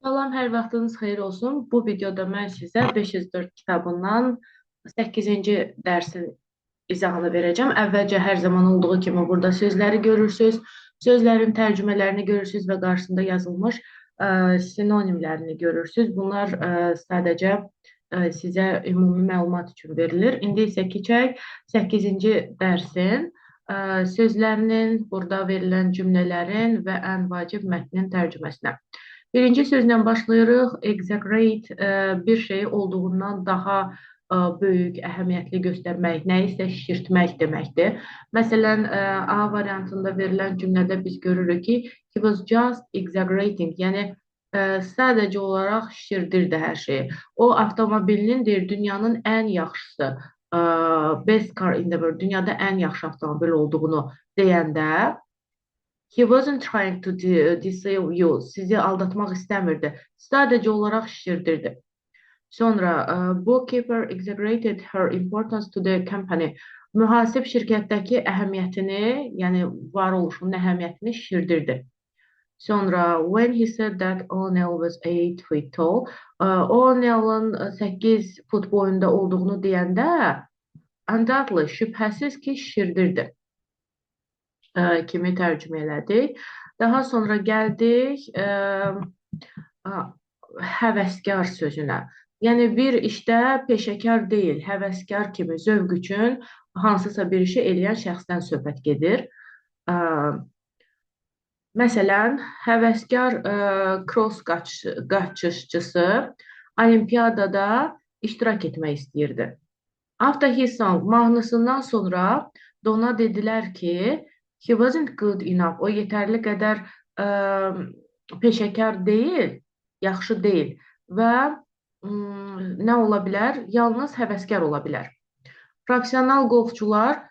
Salam, hər vaxtınız xeyir olsun. Bu videoda mən sizə 504 kitabından 8-ci dərsin izahını verəcəm. Əvvəlcə hər zaman olduğu kimi burada sözləri görürsünüz, sözlərin tərcümələrini görürsünüz və qarşısında yazılmış sinonimlərini görürsünüz. Bunlar sadəcə sizə ümumi məlumat üçün verilir. İndi isə keçək 8-ci dərsin sözlərinin, burada verilən cümlələrin və ən vacib mətnin tərcüməsinə. Birinci sözlə başlayırıq. Exaggerate bir şeyi olduğundan daha böyük, əhəmiyyətli göstərmək, nəyisə şişirtmək deməkdir. Məsələn, A variantında verilən cümlədə biz görürük ki, he was just exaggerating, yəni sadəcə olaraq şişirdirdi hər şeyi. O avtomobilinin deyir, dünyanın ən yaxşısı, best car in the world, dünyada ən yaxşı avtomobil olduğunu deyəndə he wasn't trying to deceive you. Sizi aldatmaq istəmirdi. Sadəcə olaraq şişirdirdi. Sonra bookkeeper exaggerated her importance to the company. Mühasib şirkətdəki əhəmiyyətini, yəni varoluşunun əhəmiyyətini şişirdirdi. Sonra when he said that O'Neill was 8 feet tall, O'Neill'ın 8 fut boyunda olduğunu deyəndə undoubtedly, şübhəsiz ki, şişirdirdi kimi tərcümə elədik. Daha sonra gəldik həvəskar sözünə. Yəni bir işdə peşəkar deyil, həvəskar kimi zövq üçün hansısa bir işi eləyən şəxsdən söhbət gedir. Məsələn, həvəskar cross qaçışçısı olimpiyadada iştirak etmək istəyirdi. After his song mahnısından sonra Dona dedilər ki, he wasn't good enough. O yetərli qədər peşəkar deyil, yaxşı deyil və nə ola bilər? Yalnız həvəskar ola bilər. Professional qolfçular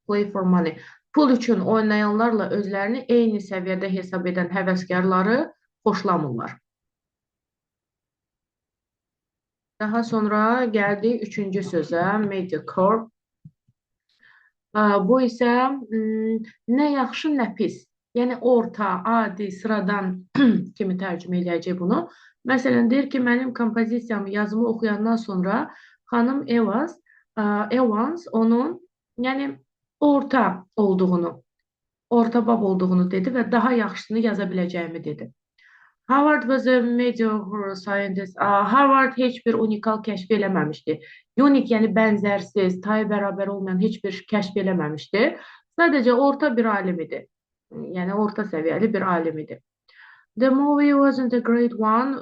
play for money. Pul üçün oynayanlarla özlərini eyni səviyyədə hesab edən həvəskarları xoşlamırlar. Daha sonra gəldik üçüncü sözə, mediocre. Bu isə nə yaxşı, nə pis. Yəni orta, adi, sıradan kimi tərcümə eləyəcək bunu. Məsələn, deyir ki, mənim kompozisiyamı, yazımı oxuyandan sonra xanım Evans onun, yəni orta olduğunu, orta bab olduğunu dedi və daha yaxşısını yaza biləcəyimi dedi. Harvard was a mediocre scientist. Harvard heç bir unikal kəşf eləməmişdi. Unique, yəni bənzərsiz, tayı bərabər olmayan heç bir kəşf eləməmişdi. Sadəcə orta bir alim idi. Yəni orta səviyyəli bir alim idi. The movie wasn't a great one.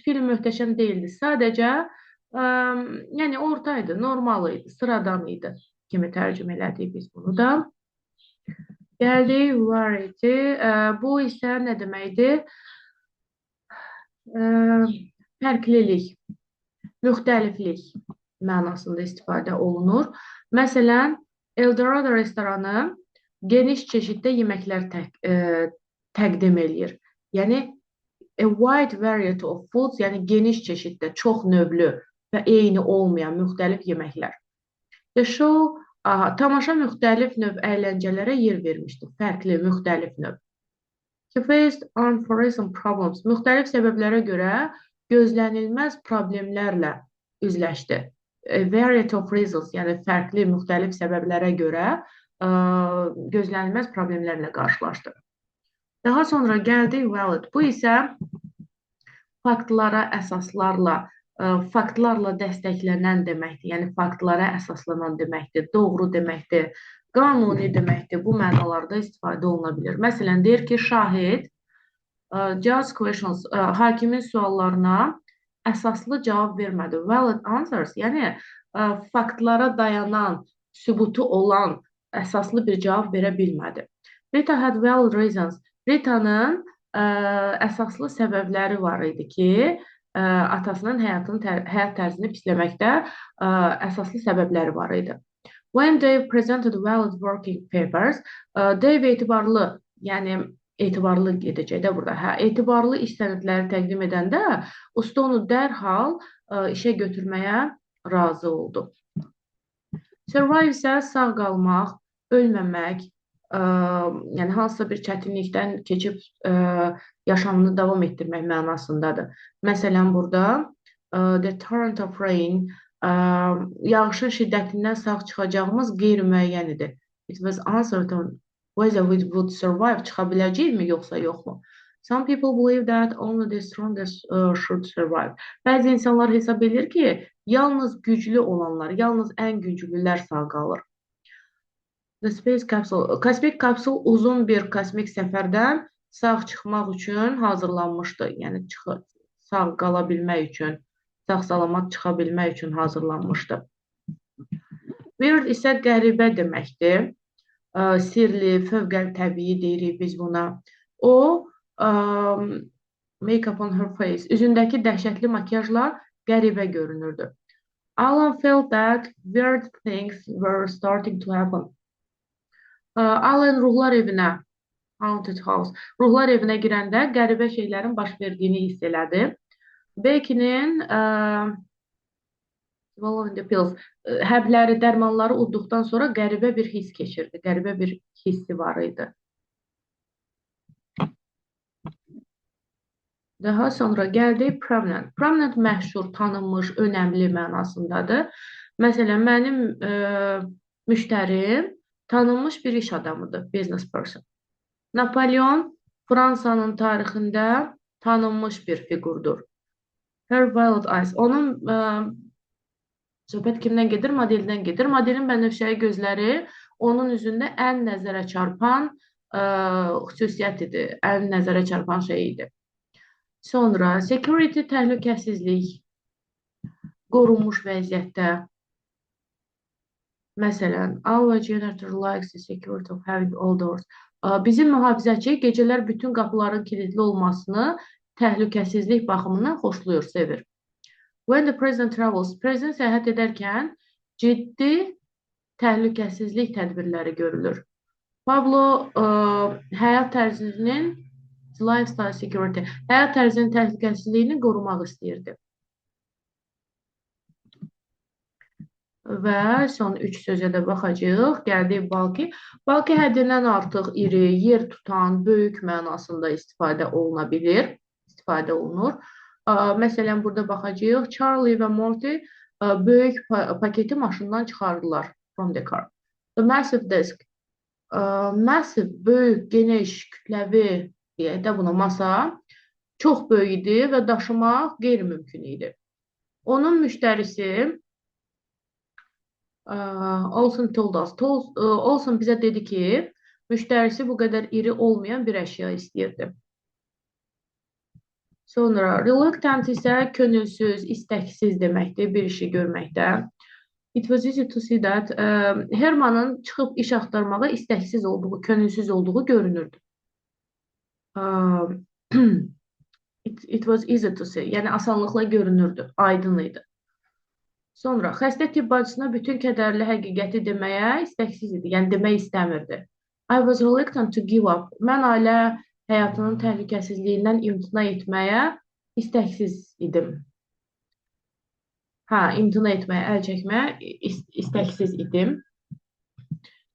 Film möhtəşəm deyildi. Sadəcə yəni orta idi, normal idi, sıradan idi kimi tərcümə elədik biz bunu da. Gəldik variety. Bu isə nə deməkdir? Fərqlilik, müxtəliflik mənasında istifadə olunur. Məsələn, Eldorado restoranı geniş çeşiddə yeməklər təqdim eləyir. Yəni, a wide variety of foods, yəni geniş çeşiddə, çox növlü və eyni olmayan müxtəlif yeməklər. The show, tamaşa müxtəlif növ əyləncələrə yer vermişdi. Fərqli, müxtəlif növ. He faced unforeseen problems. Müxtəlif səbəblərə görə gözlənilməz problemlərlə üzləşdi. A variety of reasons, yəni fərqli, müxtəlif səbəblərə görə gözlənilməz problemlərlə qarşılaşdı. Daha sonra gəldik valid. Bu isə faktlara, əsaslarla, faktlarla dəstəklənən deməkdir. Yəni faktlara əsaslanan deməkdir, doğru deməkdir, qanuni deməkdir. Bu mənalarda istifadə oluna bilər. Məsələn, deyir ki, şahid judge questions, hakimin suallarına əsaslı cavab vermədi. Valid answers, yəni faktlara dayanan, sübutu olan əsaslı bir cavab verə bilmədi. Rita had valid reasons. Ritanın əsaslı səbəbləri var idi ki, atasının həyat tərzini pisləməkdə əsaslı səbəbləri var idi. When Dave presented valid working papers, Dave etibarlı, yəni etibarlı gedəcək də burada. Hə, etibarlı iş sənədləri təqdim edəndə usta onu dərhal işə götürməyə razı oldu. Survive isə sağ qalmaq, ölməmək, Yəni hansısa bir çətinlikdən keçib yaşamını davam etdirmək mənasındadır. Məsələn, burada the torrent of rain, yağışın şiddətindən sağ çıxacağımız qeyri-müəyyən idi. It was uncertain whether we would survive, çıxa biləcəyikmi yoxsa yoxmu? Some people believe that only the strongest should survive. Bəzi insanlar hesab edir ki, yalnız güclü olanlar, yalnız ən güclülər sağ qalır. The space capsule, kosmik kapsul uzun bir kosmik səfərdən sağ çıxmaq üçün hazırlanmışdı. Yəni sağ qala bilmək üçün, sağ-salamat çıxa bilmək üçün hazırlanmışdı. Weird isə qəribə deməkdir. Sirli, fövqəl təbii deyirik biz buna. O, make-up on her face, üzündəki dəhşətli makiyajla qəribə görünürdü. Alan felt that weird things were starting to happen. Alan ruhlar evinə, haunted house, ruhlar evinə girəndə qəribə şeylərin baş verdiyini hiss elədi. Becky'nin swallowing the pills, həbləri, dərmanları udduqdan sonra qəribə bir hiss keçirdi, qəribə bir hissi var idi. Daha sonra gəldi prominent. Prominent məşhur, tanınmış, önəmli mənasındadır. Məsələn, mənim müştərim tanınmış bir iş adamıdır, business person. Napolyon Fransanın tarixində tanınmış bir fiqurdur. Her violet eyes. Onun söhbət kimdən gedir? Modeldən gedir. Modelin bənövşəyi gözləri onun üzündə ən nəzərə çarpan xüsusiyyət idi, ən nəzərə çarpan şey idi. Sonra security, təhlükəsizlik, qorunmuş vəziyyətdə. Məsələn, our janitor likes the security of having all doors. Bizim mühafizəçi gecələr bütün qapıların kilidli olmasını təhlükəsizlik baxımından xoşlayır, sevir. When the president travels, prezident səyahət edərkən ciddi təhlükəsizlik tədbirləri görülür. Pablo həyat tərzinin lifestyle security, həyat tərzinin təhlükəsizliyini qorumaq istəyirdi. Və son 3 sözə də baxacağıq. Gəldik bulky. Bulky həddindən artıq iri, yer tutan, böyük mənasında istifadə oluna bilir, istifadə olunur. Məsələn, burada baxacağıq. Charlie və Morty böyük paketi maşından çıxardılar. From the car. The massive desk. Massive, böyük, geniş, kütləvi deyək də buna masa çox böyük idi və daşımaq qeyri-mümkün idi. Onun müştərisi Olson told us. Olson bizə dedi ki, müştərisi bu qədər iri olmayan bir əşya istəyirdi. Sonra reluctant isə könülsüz, istəksiz deməkdir bir işi görməkdə. It was easy to see that Hermanın çıxıb iş axtarmağa istəksiz olduğu, könülsüz olduğu görünürdü. It was easy to see, yəni asanlıqla görünürdü, aydın idi. Sonra xəstə tibb bacısına bütün kədərli həqiqəti deməyə istəksiz idi, yəni demək istəmirdi. I was reluctant to give up. Mən ailə həyatının təhlükəsizliyindən imtina etməyə istəksiz idim. Hə, imtina etməyə, əl çəkməyə istəksiz idim.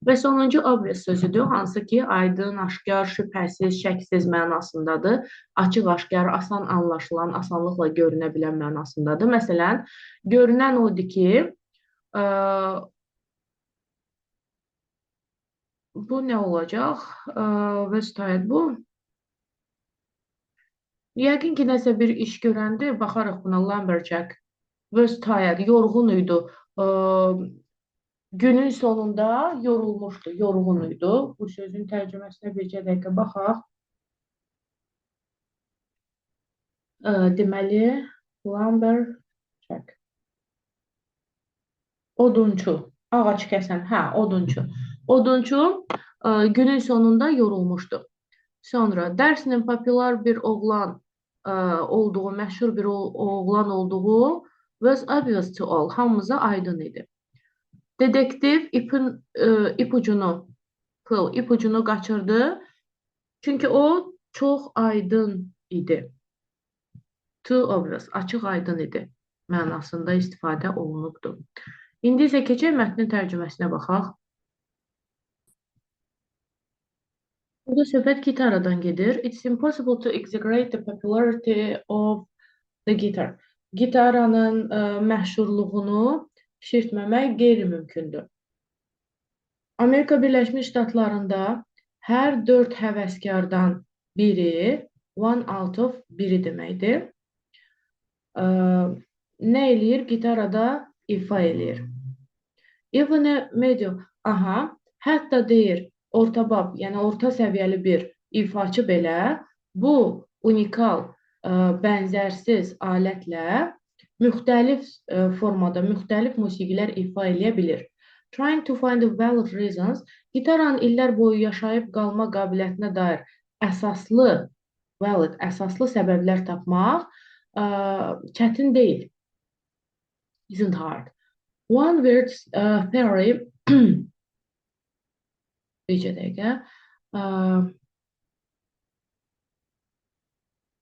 Və sonuncu obvious sözüdür, hansı ki, aydın, aşkar, şübhəsiz, şəksiz mənasındadır. Açıq, aşkar, asan anlaşılan, asanlıqla görünə bilən mənasındadır. Məsələn, görünən odur ki, bu nə olacaq? Versatile bu. Yəqin ki, nəsə bir iş görəndə baxarıq buna, lumberjack. Versatile, yorğun idi. Günün sonunda yorulmuşdu, yorğun idi. Bu sözün tərcüməsinə bircə dəqiqə baxaq. Deməli, lumberjack. Odunçu, ağac kəsən, hə, odunçu. Odunçu günün sonunda yorulmuşdu. Sonra Darcy'nin popular bir oğlan olduğu, məşhur bir oğlan olduğu was obvious to all, hamımıza aydın idi. Dedektiv ipucunu, pıl, ipucunu qaçırdı. Çünki o çox aydın idi. Too obvious, açıq aydın idi mənasında istifadə olunubdur. İndi isə keçək mətnin tərcüməsinə baxaq. Burada söhbət gitaradan gedir. It's impossible to exaggerate the popularity of the guitar. Gitaranın məşhurluğunu şişirtməmək qeyri-mümkündür. Amerika Birləşmiş Ştatlarında hər 4 həvəskardan biri, one out of biri deməkdir. Nə eləyir? Gitarada ifa eləyir. Even a medium, aha, hətta deyir, orta bab, yəni orta səviyyəli bir ifaçı belə bu unikal, bənzərsiz alətlə müxtəlif formada, müxtəlif musiqilər ifa eləyə bilir. Trying to find the valid reasons, gitaranın illər boyu yaşayıb qalma qabiliyyətinə dair əsaslı, valid, əsaslı səbəblər tapmaq çətin deyil. Isn't hard. One weird theory, bircə dəqiqə,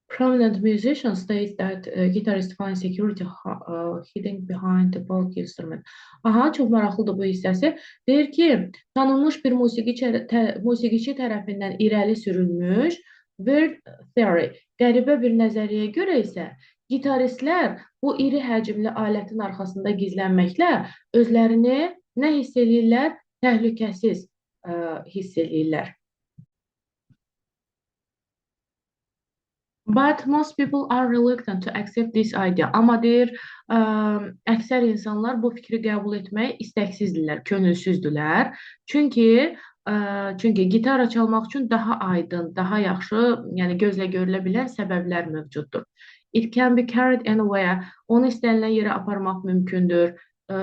prominent musician states that guitarist find security hiding behind the bulky instrument. Aha, çox maraqlıdır bu hissəsi. Deyir ki, tanınmış bir musiqiçi tərəfindən irəli sürülmüş weird theory, qəribə bir nəzəriyyəyə görə isə gitaristlər bu iri həcmli alətin arxasında gizlənməklə özlərini nə hiss eləyirlər? Təhlükəsiz hiss eləyirlər. But most people are reluctant to accept this idea. Amma deyir, əksər insanlar bu fikri qəbul etməyə istəksizdirlər, könülsüzdürlər. Çünki gitara çalmaq üçün daha aydın, daha yaxşı, yəni gözlə görülə bilən səbəblər mövcuddur. It can be carried anywhere. Onu istənilən yerə aparmaq mümkündür.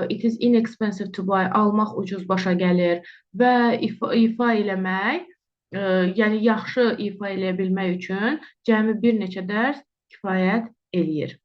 It is inexpensive to buy. Almaq ucuz başa gəlir və ifa eləmək, yəni yaxşı ifa eləyə bilmək üçün cəmi bir neçə dərs kifayət eləyir.